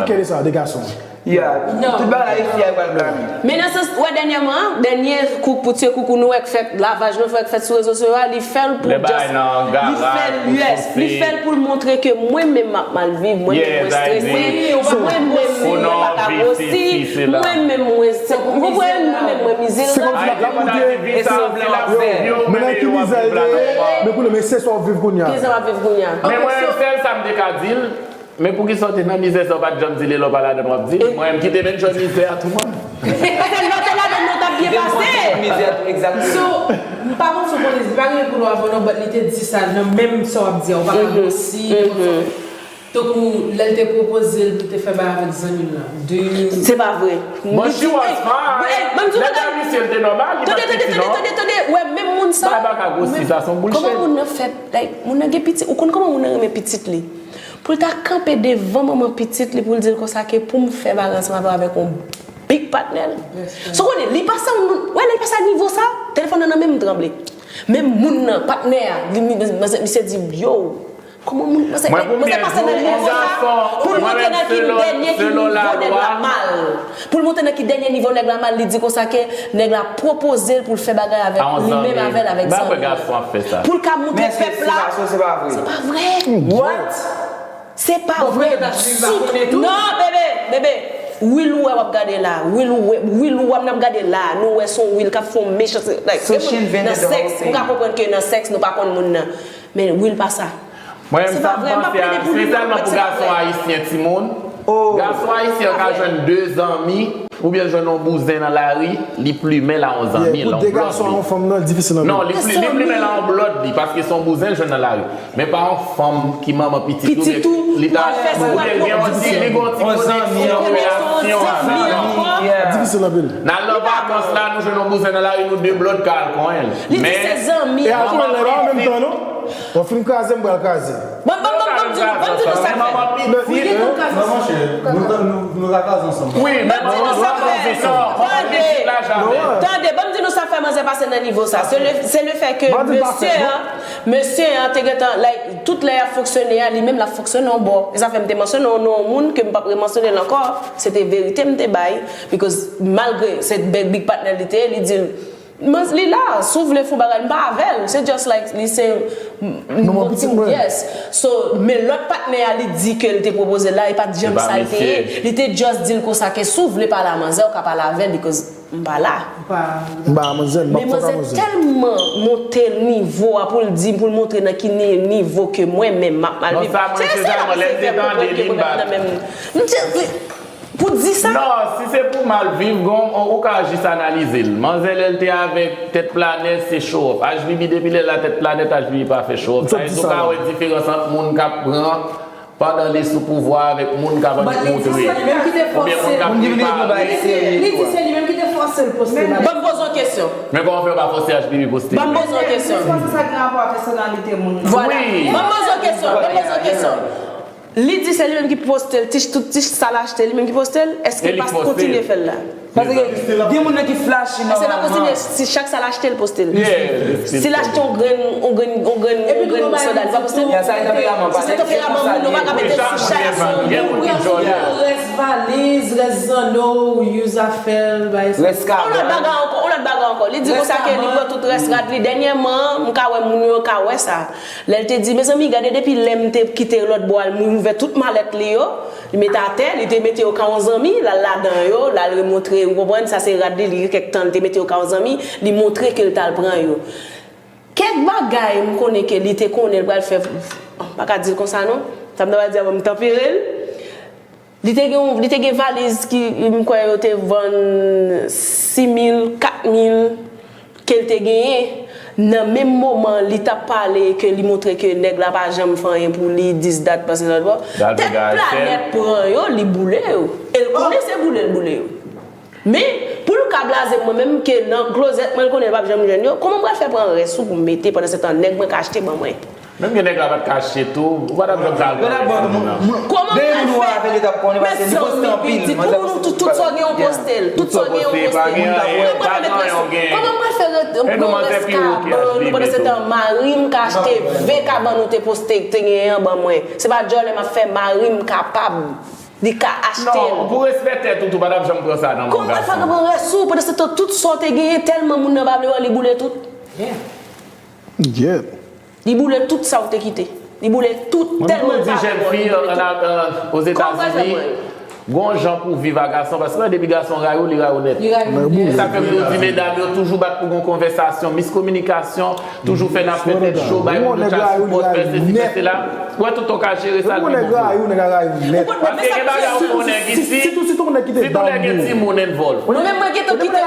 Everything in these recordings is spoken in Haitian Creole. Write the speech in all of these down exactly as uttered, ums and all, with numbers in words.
Kè de sa, de gason. Yeah. Tout bagay la e fi a pral blame. Men nan sans, wè, dènyèman, dènye kou pou tiye koukou nou wè k fèt, lavaj nou fè k fèt sou rezo sosyo a, li fè l pou just, li fè l, yes, li fè l pou l montre ke mwen menm m ap mal viv, mwen menm mwen strese, mwen menm mwen pa ka gwosi, mwen menm mwen, ou konprann, mwen menm mwen mizerab. Se kòmsi l ap montre, men nan ki mizè l te ye, men kounye a, men se sa w ap viv kounye a. Ki sa w ap viv kounye a? Men mwen, sèl sa m te ka di l, men poukisa w te nan mizè sa, w pa t janm di l, e lè w pa ladann w ap di l? Mwen menm ki te menm jan mizè a tou mwen. Paske lè w te ladann nan, w t ap byen pase. Mizè a tou, egzakteman. So, m pa konn si w konnen, li pa gen pou l avè w non, but li te di sa nan menm sa w ap di a, ou pa ka gwosi, nenpòt sa. Tankou lè l te pwopoze l pou l te fè bagay avèk zanmi l lan. Do you Se pa vre. But she was fine. Nèg la misye l te nòmal, li pa t piti non. Tande, tande, tande, tande, wè, menm moun sa. Bagay pa ka gwosi, sa se yon bullshit. Kòman moun nan fè, like, moun nan gen pitit, ou konn kòman moun nan renmen pitit li? Pou l ta kanpe devan manman pitit li, pou l di l konsa ke pou m fè bagay ansanm avè w avèk yon big patnè l. So konnen, li pa sa moun, wè, lè l pase a nivo sa, telefòn nan nan men m tranble. Men moun nan, patnè a, li, mi- mi- misye di, yo, kòman moun, manzè, Mwen, pou manzè m pase nan di w, nivo yon sa, gason, pou l mwen montre menm, nan ki selon- dènye ki selon nivo nèg la lalwa. Mal. Pou l montre nan ki dènye nivo nèg la mal, li di konsa ke nèg la pwopoze l pou l fè bagay avèk li menm avè l avèk zanmi. Gason ap fè sa. Pou l ka montre pèp la. Se pa vre. Se pa vre. What? Se pa vre. Non, bebe, bebe. Will ou wè w ap gade la. Will ou wè, Will ou wè m ap gade la. Nou wè se yon Will k ap fè yon mechanste. Like, So she invented the whole nan sèks, thing. M ka konprann ke nan sèks, nou pa konn moun nan. Men Will pa sa. Mwen menm sa m panse a, se sèlman pou gason ayisyen timoun. Gason ayisyen an ka jwenn de zanmi, oubyen l jwenn yon bouzen nan lari, li plimen l a yon zanmi l, yon blòd li. Non, li pli- li plimen l a yon blòd li, paske se yon bouzen l jwenn nan lari. Men pa yon fanm ki manman pitit ou, li ta, ou gen yon ti, li gen yon ti koneksyon, relasyon avè l. Difisil anpil. Nan lè vakans la, nou jwenn yon bouzen nan lari, nou de blòd ka al konyen l. Li di se zanmi. E al konyen l la, e pa an menm tan non. W ap fin kraze m, m pral kraze. Ban m, ban m, ban m, ban m di nou, ban m di nou sa fè. Manman pitit. Non, monchè, nou, nou, nou ka kraze ansanm. Wi, men manman pitit la, manman pitit la, jamè. Tande, ban m di nou sa fè manzè pase nan nivo sa. Se le, se le fè ke mesye an, mesye an te gentan, like, tout lè y ap fonksyone a, li menm l ap fonksyone yon bò. E sa fè m te mansyone yon non moun ke m p ap remansyone l ankò. Se te verite m te bay. Because malgre se big, big patnè li te ye, li di l, Mwen, li la, si w vle fè yon bagay, m pa avè l. Se just like, li se Manman pitit mwen. Yes. So, men lòt patnè a, li di ke l te pwopoze l la, e pa t janm sa l te ye. Li te just di l konsa ke si w vle pale a manzè, w ka pale avè l, because m pa la. M pa manzè, m p ap fòk a manzè. Men manzè tèlman monte nivo a pou l di, pou l montre nan ki ni- nivo ke mwen menm m ap mal viv. Se sèlman lè m te tande li, m pa t. M te- Pou di sa? Non, si se pou mal viv, gon, ou ka jis analize l. Manzè lè l te avèk Tèt Planèt, se show off. H B B depi lè l la Tèt Planèt, H B B pa fè show off. Sa vle di ou ka wè diferans ant moun k ap pran pandan li sou pouvwa avèk moun k ap annik moutre. Oubyen moun k ap prepare. Li di se li menm ki te fòse l poste bagay. Ban m poze yon kesyon. Men kòman fè yo pa fòse H B B poste? Ban m poze yon kesyon. Sa gen rapò a pèsonalite moun. Vwala. Ban m poze yon kesyon. Ban m poze yon kesyon. Li di se li menm ki poste l, ti, tout ti sa l achte, li menm ki poste l, èske l pa kontinye fè l la? Paske gen moun nan ki flashy nòmalman. Èske l pa kontinye, si chak sa l achte l poste l? Si l achte yon grenn, yon grenn, yon grenn, yon grenn soda, li pa poste l? Sa se tanperaman moun, nou pa ka mete sou chay a sou moun. Rès valiz, rès zanno, use afè l, bay sa. Rès kabon. Yon lòt bagay ankò, yon lòt bagay ankò. Li di konsa ke li pran tout rès rad li. Dènyèman, m ka wè moun yo ka wè sa. Lè l te di, mezanmi, gade depi lè m te kite lòt bò a, l ouvè tout malèt li yo, li mete atè, li te mete yo ka yon zanmi, l al ladan yo, l al remontre, ou konprann, sa se rad li, li gen kèk tan, li te mete yo ka yon zanmi, li montre ke l t al pran yo. Kèk bagay m konnen ke li te konnen l pral fè, m pa ka di l konsa non, sa m ta pral di a, ban m tanpere l. Li te gen, li te gen valiz ki, m kwè yo te vann sis mil, kat mil, ke l te genyen. Nan menm moman, li t ap pale ke li montre ke nèg la pa janm fè anyen pou li, this, that, pase lòt bò. Tèt Planèt pran yo, li boule yo. E l konnen se boule l boule yo. Men, pou l ka blaze mwen menm ke nan klozèt mwen, l konnen l p ap janm jwenn yo, kòman m pral fè pran rès ou pou m mete pandan se tan nèg mwen ka achte ban mwen? Menm gen nèg la pa t ka achte tou, ou pa t ap janm ka al pran rès moun nan. Kòman m pral fè? Mezanmi, pitit, pou nou tout, tout sa w gen yon poste l. Tout sa w gen yon poste l. Kòman m pral fè rès? Kòman m pral fè rès? Pran rès kabann nou pandan se tan mari m ka achte ven kabann ou te poste, te genyen an ban mwen. Se pa djòlè m ap fè, mari m kapab. Li ka achte l. Non, pou respè tèt ou tou, pa t ap janm pran sa nan men yon gason. Kòman l fè pran rès ou? Pandan se tan, tout sa w te genyen, tèlman moun nan pa vle wè, li boule tout. Yeah. Li boule tout sa w te kite. Li boule tout, tèlman l pa vle wè, li boule tout. Mwen toujou di jèn fi Ozetazini, gon jan pou viv a gason, paske depi gason rayi w, li rayi w nèt. E sa fè m toujou di medam yo toujou bat pou gon konvèsasyon, miskominikasyon, toujou fè n ap fè tèt cho, bay moun yo tchaj sou pòt, fè sesi, fè sela. Ou wè tout tan w ka jere sa, l pi bon pou ou. Paske gen bagay ou fè yon nèg isi, sitou lè gen timoun envòlv. Mwen menm mwen gentan kite,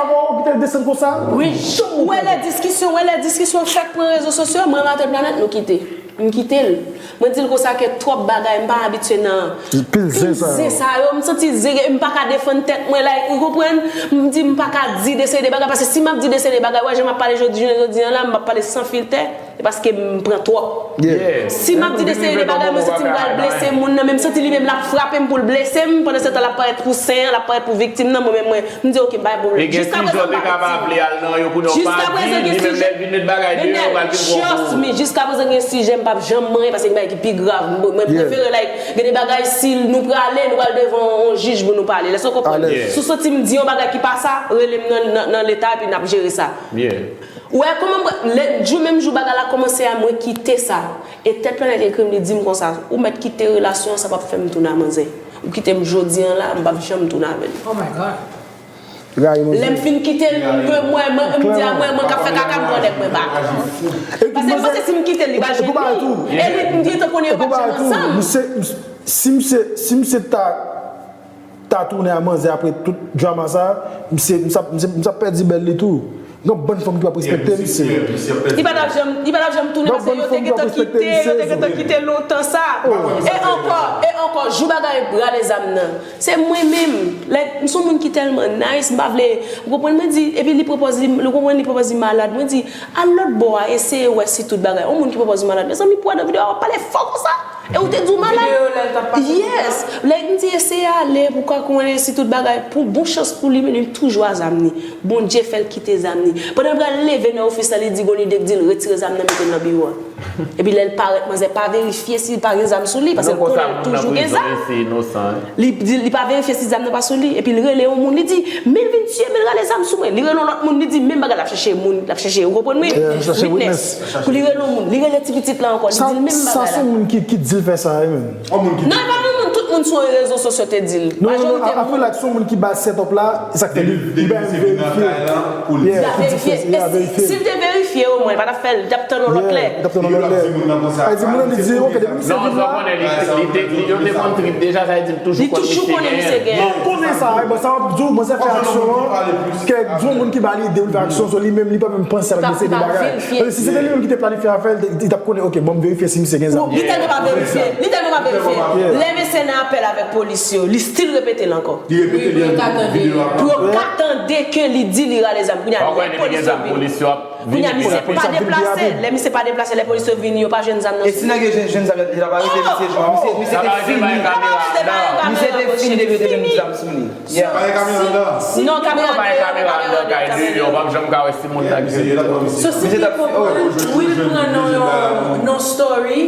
ou kite l desann konsa. Wi, ou wè lè diskisyon, ou wè lè diskisyon fèk pran rezo sosyo, mwen Marthe Planète nou kite. M kite l. Mwen di l konsa ke twòp bagay, m pa abitye nan pil zen sa yo. M santi zen, m pa ka defann tèt mwen, like, ou konprann? M di m pa ka di de seri de bagay, paske si m ap di de seri de bagay, ou wè jan m ap pale jodi, jounen jodi an la, m ap pale san filtè, e paske m pran twòp. Si m ap di de seri de bagay, mwen santi m pral blese moun nan, men m santi li menm l ap frape m pou l blese m, pandan se tan l ap parèt pou sen an, l ap parèt pou viktim nan, mwen menm mwen M di ok, m pa gen pwoblèm. Jiskaprezan m pa gen timoun. Jiskaprezan gen sijè. Bennett, trust me, jiskaprezan gen sijè m p ap janm manyen paske gen bagay ki pi grav. Mwen prefere like, gen de bagay si nou prale, nou pral devan yon jij pou nou pale. Lèske w konprann? Si w santi m di yon bagay ki pa sa, rele m nan, nan, nan leta epi n ap jere sa. Ou wè kòman mwen, lè, jou, menm jou bagay la kòmanse a, mwen kite sa. E tèt Planète ekri m, li di m konsa, ou mèt kite relasyon an, sa p ap fè m tounen a manzè. Ou kite m jodi an la, m p ap janm tounen avè l. Oh my God. Lè m fin kite l, mwen, mwen, mwen, m di a mwen, mwen k ap fè kaka, m pran nèg mwen bak. Paske m panse si m kite l, li pral jwenn li. E li, m gentan konnen yo p ap janm ansanm. Si misye, si misye ta, ta tounen a manzè apre tout drama sa, misye, misye, misye, misye ap pèdi bèl li tou. Gen yon bann fanm ki p ap respekte misye. Li pa t ap janm, li pa t ap janm tounen paske yo te gentan kite, yo te gentan kite lontan sa. E ankò, e ankò, jou bagay rale zam nan. Se mwen menm. Like, m se yon moun ki tèlman nice, m pa vle, ou konprann, mwen di, epi li pwopoze, li konprann, li pwopoze malad. Mwen di, al lòt bò a, eseye wè si tout bagay. Yon moun ki pwopoze malad. Mezanmi, pou wè nan videyo a, w ap pale fò konsa. E ou te di w malad? Yes. Like, m di, eseye ale, pou ka konnen si tout bagay. Pou bon chans pou li, men li toujou a zam ni. Bondye fè l kite zam ni. Pandan l pral leve nan ofis la, li di gon lide k di l retire zam nan, mete l nan biwo a. Epi lè l parèt, manzè pa verifye si l pa gen zam sou li, paske l konnen l toujou gen zam. Li di, li pa verifye si zam nan pa sou li, epi l rele yon moun, li di, men l vin tiye, men l rale zam sou mwen. Li rele yon lòt moun, li di, menm bagay, l ap chèche moun, l ap chèche, ou konprann mwen? Witness. Pou li rele yon moun, li rele ti pitit la ankò, li di l menm bagay la. Sa se yon moun ki, ki di l fè sa, wi, menm. Non, e pa yon moun, tout moun sou rezo sosyo te di l. Majorite moun. Non, non, non, I feel like se yon moun ki ba set up la, e sa k fè li, li pa menm verifye. Li ap verifye. E si, si l te verifye omwen, li pa t ap fè l, li t ap tann yon lòt lè. Li t ap tann yon lòt lè. Sa vle di moun nan li di, ok, depi misye vin la. Non, sa w konnen, li, li te, li, yo te konn trip deja, sa vle di l toujou konnen misye genyen. Li toujou konnen misye genyen. Non, konnen sa, bon, sa w ap di w, mwen se fè aksyon an, ke di yon moun ki ba li ide pou l fè aksyon, so li menm, li pa menm panse avèk misye de bagay. Paske si se te li menm ki te planifye afè l, li t ap konnen, ok, bon, m verifye si misye gen zam. Li tèlman pa verifye, li tèlman pa verifye. Lè mesye nan apèl avèk polis yo, li still repete l ankò. Li repete li an videyo a. Pou yo ka tande ke li di li rale zam. Kounye a, lè polis yo vini. Kounye a, misye pa deplase. Lè misye pa deplase, lè polis yo vini, yo pa jwenn zam nan sou li. E si nèg yo jwenn, jwenn zam, yo ta pa rete misye, jwenn misye, misye te fini. Misye te fini depi yo te jwenn zam sou li. Yeah. Pa gen kamera anndan? Non, kamera anndan, pa gen kamera anndan kay de yo, w p ap janm ka wè si moun nan ki. Misye t ap fè, oh. Wi, l pran nan yon, nan story,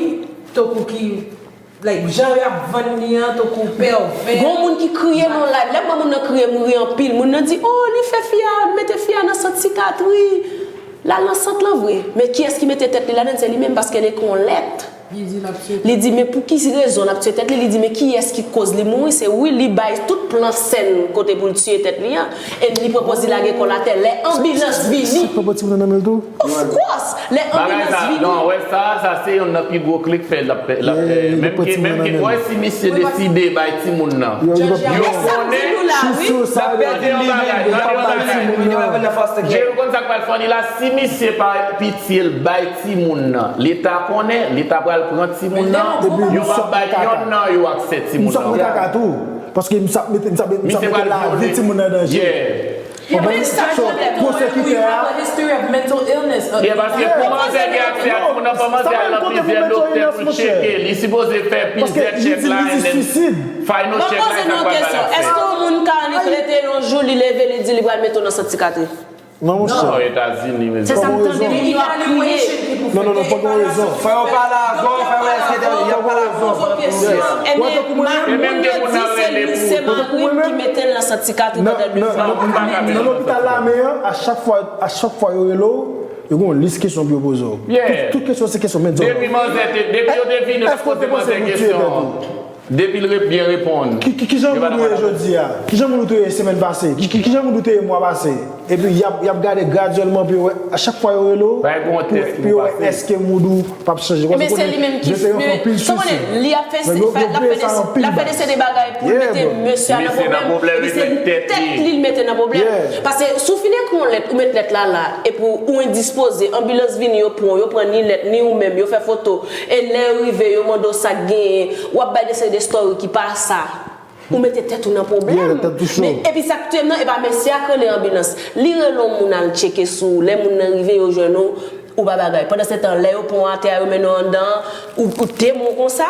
tankou ki Like, jan y ap vann li an, tankou pèvè. Gon moun ki kriye m an live. Lè m wè moun nan kriye, m ri anpil. Moun nan di, oh, li fè fi a, mete fi a nan sant sikatri. L al nan sant lan vre. Men kiyès ki mete tèt li ladann? Se li menm, paske l ekri yon lèt. Li di, men pou ki rezon l ap tiye tèt li? Li di, men kiyès ki koz li mouri? Se wi, li bay tout plan sèn kote pou l tiye tèt li an. E li pran pòz li lage kò l atè. Lè anbilans vini. Sa k pran pòz ti moun nan nan men l tou? Of course! Lè anbilans vini. Bagay sa, non, wè sa, sa se yonn nan pi gwo klik fè l ap fè, l ap fè. Menm ke, menm ke, wè si misye deside bay timoun nan. Yo konnen, n ap gade yon bagay, n ap gade yon bagay. Jerry, ou konn sa k pral funny la? Si misye pa pitye l bay timoun nan, leta konnen, leta pral pran timoun nan, yo p ap bay yonn nan yo aksè timoun nan. Paske m sa mete, m sa mete, m sa mete lavi timoun nan an danje. Yeah. Konprann? So, pwosekitè a. Yeah, paske pou manzè gen aksè a timoun nan, fò manzè al nan plizyè doktè pou tcheke. Li sipoze fè plizyè tchèk la, and then final tchèk la, e sa k pral bay l aksè. Èske yon moun ka rete yon jou, li leve, li di li pral mete w nan sant sikatri? Non, monchè. Non, Etazini, mezanmi. Se sa m tande moun yo ap kriye. Non, non, non, fòk gen rezon. Fò yo pale avè w, fò yo wè èske y ap pale avè w. Ebyen, Marim, moun yo di se li, se Marim ki mete l nan sant sikatri pandan de zan. Nan lopital lame an, a chak fwa, a chak fwa yo rele w, yo gen yon lis kesyon pou yo poze w. Tout, tout kesyon se kesyon, men di w. Depi manzè te, depi yo te vini, yo te poze manzè kesyon. Depi l re-, byen reponn. Ki, ki, kijan moun ou ye jodi a? Kijan moun ou te ye semèn pase? Ki, ki, kijan moun ou te ye mwa pase? Epi y ap, y ap gade gradyèlman pou yo wè, a chak fwa yo rele w, pou, pou yo wè èske mood ou p ap chanje. Ebyen, se li menm ki, men, sa w konnen, li ap fè, l ap fè de, l ap fè de se de bagay pou l mete mesye a nan pwoblèm, epi se tèt li l mete nan pwoblèm. Paske si w fin ekri yon lèt, ou met lèt la la, epi w endispoze, anbilans vini, yo pran w, yo pran ni lèt, ni ou menm, yo fè foto, e lè yo rive, yo mande w sa k genyen, w ap bay de seri de story ki pa sa. Ou mete tèt ou nan pwoblèm. Men, epi sa k touye m nan, e pa mesye a k rele anbilans. Li rele yon moun al tcheke sou ou. Lè moun nan rive, yo jwenn ou, ou pa bagay. Pandansetan, lè yo pran w atè a, yo mennen w anndan, ou, ou te mou konsa,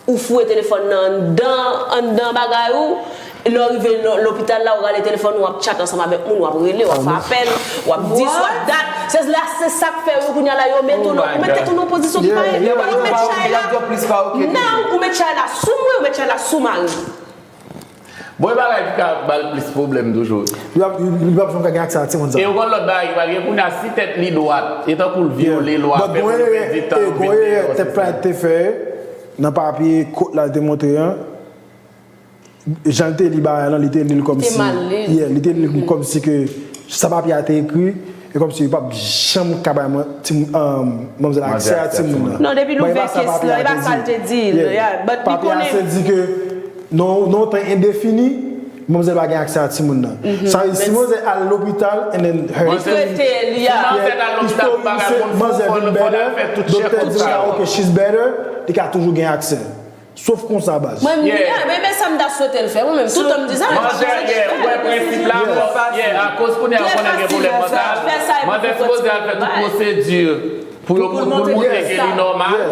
ou foure telefòn nan anndan, anndan bagay ou, lè w rive lo-, lopital la, ou rale telefòn ou, w ap tchat ansanm avèk moun, w ap rele, w ap fè apèl, w ap di, w ap dat. Se la, se sa k fè yo kounye a la, yo mete w nan, ou met tèt ou nan yon pozisyon ki pa, ou met chay la, non, ou met chay la sou mwen, ou met chay la sou mari. Bon, e bagay ki ka ba l plis pwoblèm toujou. Li p ap, li p ap janm ka gen aksè a timoun sa. E yon lòt bagay ki pral gen kounye a, si tèt li dwat, e tankou l vyole lwa, fè moun pèdi tan, vin deyò, se sa. Tèt Pride te fè nan papye kot la te montre an, jan l te li bagay lan, li te li l kòmsi, yeah, li te li l kòmsi ke sa papye a te ekri, e kòmsi yo p ap janm ka bay man-, ti, um, manmzèl aksè a timoun nan. Non, depi l ouvè case lan, e pa sa l te di. But li konnen. Papye a se di ke nan, nan yon tan endefini, manmzèl pa gen aksè a timoun nan. Sa vle di, si manmzèl al lopital and then her history, yeah, history se manzèl vin better, doktè di, "Ah, ok, she's better," li ka toujou gen aksè. Sof konsa, baz. Mwen, yeah, men, men sa m ta swete l fè, mwen menm, toutan m di sa. Manzè, yeah, ou wè prensip la, yeah, akoz kounye a ou konnen gen pwoblèm mantal. Manzè sipoze al fè tout pwosedi pou yo, pou l montre ke li nòmal.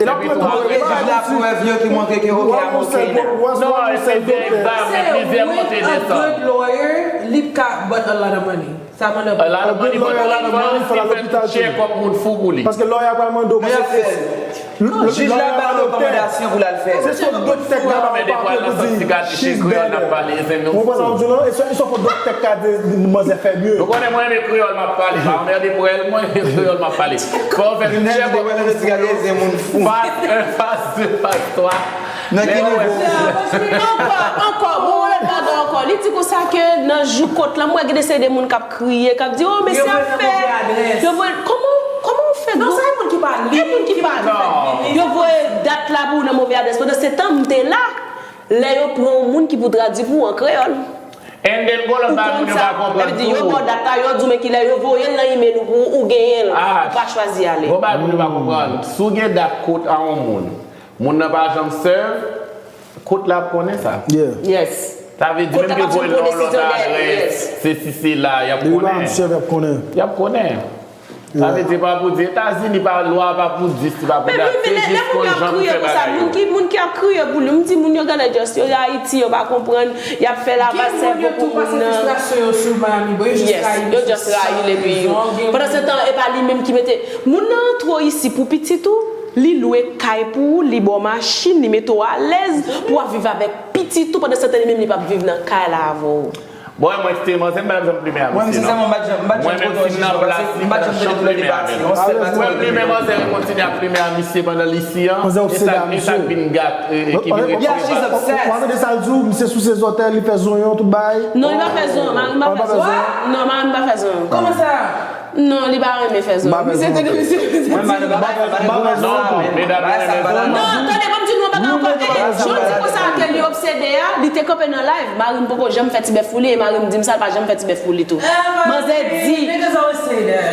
Epi tou, montre jij la prèv yo ki montre ke, ok, I'm okay now. Non, se de egzamen, plizyè monte desann. A good lawyer, li ka, but a lot of money. Sa mande anpil. A lot of money, but a lot of money, fè tout check up moun fou pou li. Paske lawyer a pral mande w, paske jij la ba l rekòmandasyon pou l al fè. Se sòt doktè k ba w papye pou di she's better. Ou konprann sa m di w lan? E sòt doktè k ka di manzè fè mye. Nou konnen mwen renmen kreyòl m ap pale, pa anmède pou èl, mwen renmen kreyòl m ap pale. Fò w fè tout check up moun fou. Faz un, faz deux, faz trois. Nan ki nivo? Ankò, ankò, bon, yon lòt bagay ankò. Li di konsa ke nan jou kot lan, m wè gen de seri de moun k ap kriye, k ap di, "Oh, mesye ap fè." Yo voye, kòman, kòman w fè? Non, sa e moun ki pa li, e moun ki pa li. Yo voye dat la pou ou nan move adrès. Pandan se tan, m te la. Lè yo pran yon moun ki pou tradui pou ou an kreyòl. And then, gon lòt bagay moun yo pa konprann tou. Sa vle di, yo ba w dat la, yo di w men kilè, yo voye l nan email ou pou ou, ou genyen l, ou pa chwazi ale. Gon bagay moun yo pa konprann. Si w gen dat kot a yon moun, moun nan pa janm serve, kot la ap konnen sa. Yes. Sa vle di, menm ke voye l nan yon lòt adrès, sesi sela, y ap konnen. Y ap konnen. Sa vle di, pa pou di, Etazini pa, lwa pa pou di, si pa pou dat, se jis konn jan pou fè bagay yo. Moun ki, moun ki ap kriye pou li, m di moun yo genlè just, yo Ayiti, yo pa konprann, y ap fè lavaj sèvo pou moun nan. Gen moun yo tou pase fristrasyon yo sou Miami, bon, yo just rayi l, yo just rayi l, epi yo. Pandan se tan, e pa li menm ki mete. Moun nan antre w isi pou pitit ou, li lwe kay pou ou, li ba w machin, li mete w alèz pou w ap viv avèk pitit ou, pandan se tan li menm li p ap viv nan kay la avè w. Bon, mwen, eksperimanse, m pa t ap janm plimen a misye, non. Mwen, sensèman, m pa t janm, m pa t janm kote yon jij la pase, m pa t janm tande pou l plimen avè l. Mwen, plimen manzè, li kontinye ap plimen a misye pandan l isi an. E sa, e sa k vin gate, e, e ki vin retire bal. Yeah, she's obsessed. Ou tande sa l di w, misye souse zòtèy, li fè zonyon, tout bagay. Non, li pa fè zonyon, mari m pa fè zonyon. Non, mari m pa fè zonyon. Kòman sa? Non, li pa renmen fè zonyon. Misye tande misye. Mwen, m pa, m pa, m pa, m pa fè zonyon tou. Non, medam yo renmen zonyon. Non, tande, ban m di nou yon bagay ankò. Jodi konsa ke li obsede a, li te kanpe nan live. Mari m poko janm fè ti bèf pou li, e mari m di m sa, l pa janm fè ti bèf pou li tou. Manzè di,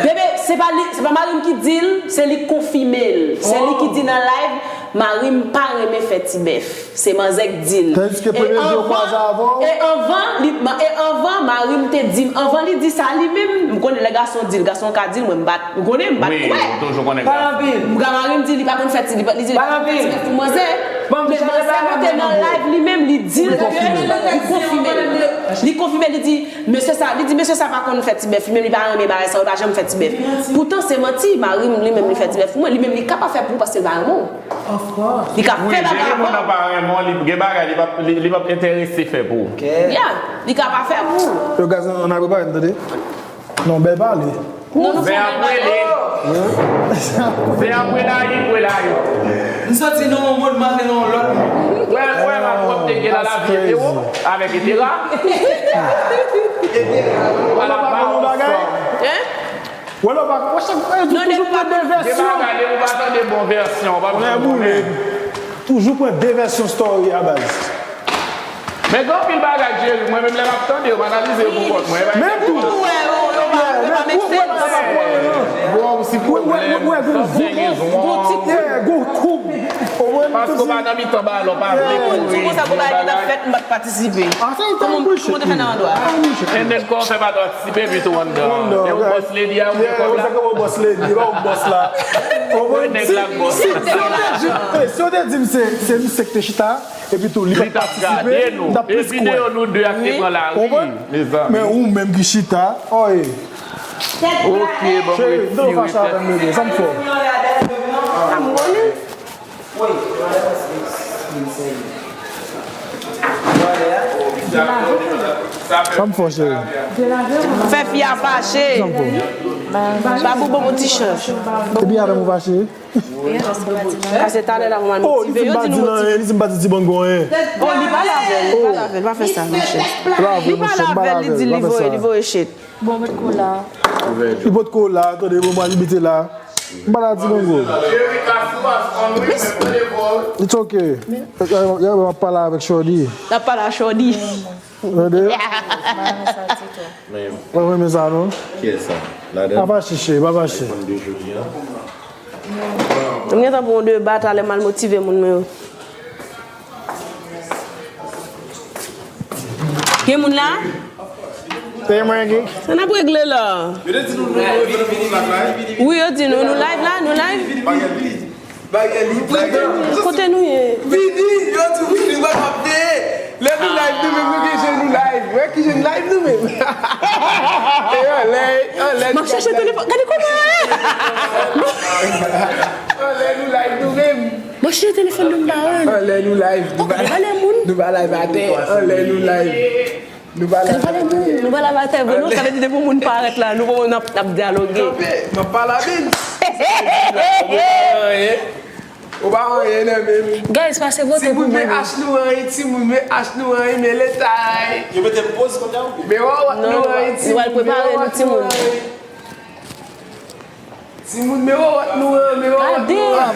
bebe, se pa li, se pa mari m ki di l, se li k konfime l. Se li ki di nan live, mari m pa renmen fè ti bèf. Se manzè k di l. Tandiske premye jou yo kwaze avè w. E anvan, li, e anvan, mari m te di m, anvan li di sa li menm, m konnen lè gason di l, gason ka di l, mwen m pa t, ou konnen, m pa t kwè. Wi, ou toujou konnen gason. Pale anpil. Mari m di li pa konn fè ti, li pa, li di li pa konn fè ti bèf pou manzè. Men manzè monte nan live li menm, li di l ke li konfime l. Li konfime, li di, mesye sa, li di, mesye sa pa konn fè ti bèf, li menm li pa renmen bagay sa, li pa janm fè ti bèf. Poutan, se manti, mari m, li menm, li fè ti bèf pou mwen, li menm, li ka pa fè pou ou paske li pa renmen w. Of course. Li ka fè bagay pou ou. Wi, depi moun nan pa renmen w, li gen bagay, li p ap, li, li p ap enterese fè pou ou. Ok. Yeah, li ka pa fè pou ou. Yo, guys, ann al prepare n, tande? Non, bèl pale. Non, nou fè yon bèl pale. Zen apre layi, vwe layi. M santi nou yon moun, m antre nan yon lòt moun. Wè, wè, m ap opte gen nan lavi hetero avèk hetera. Wè lè w pa konn yon bagay. Hein? Wè lè w pa konn, chak fwa yo di toujou pran de vèsyon. Gen bagay, depi w pa tande bon vèsyon, w p ap janm konnen. Toujou pran de vèsyon story a, baz. Men gen anpil bagay, Jerry, mwen menm lè m ap tande yo, m analize yo pou kont mwen. Menm tou. Ou wè, ou, ou pa, ou pa make sense. Bon, si pwoblèm, something is wrong. Yeah, gon koub. Paske w pa nan mitan balon, w pa vle kouri. Ti konsa, gon bagay ki t ap fèt, m pa t patisipe. Kòman, kòman w te fè nan andwa? And then, kòman w fè pa t patisipe, epi tou anndan? E ou boss lady a, ou gen kòb la? Ou se kòman boss lady, e pa ou boss la. Ou konprann? Nèg la boss. Si, si, si, si yo te di m se, se misye ki te chita, epi tou, li pa t patisipe, m t ap plis kwè. Epi videyo nou de a ki te pran lari, mezanmi. Men ou menm ki chita, oye. Ok, bon, cheri, m tande w fache avè m, bebe. Sa m fè w? Sa m konnen. Sa m fè w, cheri? Fè fi a fache. Sa m fè w? Ba Boubo yon ti chans. Epi avè m ou fache? Paske talè la pou m al motive yo, di nou motive. Li di m pa di ti bango anyen. Oh, li pale avè l, li pale avè l, pa fè sa, monchè. Li pale avè l, li di li voye, li voye shit. Bon, mwen t kou la. Li potko la, tande, bon, mwen li mete la. M pa la di bango. It's ok. Yo, yo, m ap pale avèk Shorty. L ap pale a Shorty. Tande? Mwen renmen sa, non? Kiyès sa? Ladan? Pa fache, cheri, pa fache. Mwen gentan pran yon deba talè, m al motive moun mwen yo. Gen moun la? Peye mwen, Geek. Sa n ap regle la? Yo te di nou nou regle pou nou la, la. Wi, yo di nou, nou live la, nou live. Bagay li, bagay li. Kote nou ye? Vini, yo di vini, mwen ap peye. Lè nou live, nou menm nou gen je nou live. Wè ki je nou live nou menm. E anlè, anlè. M ap chèche telefòn. Gade kòman. Anlè nou live nou menm. Mwen chire telefòn nan m pa wè l. Anlè nou live. Ok, nou pa lè moun. Nou pa live atè. Anlè nou live. Nou pa live atè. Nou pa live atè vre non, sa vle di depi yon moun parèt la, nou bon n ap, n ap dyaloge. Kanpe, m ap pale avè l. Ou pa anyen nan men m. Guys, pase vote pou mwen. Timoun men ach nou anyen, timoun men ach nou anyen, men leta. Yo mete m poz kote a ou. Men wawat nou anyen, timoun men wawat nou anyen. Timoun, men wawat nou an, men wawat nou an.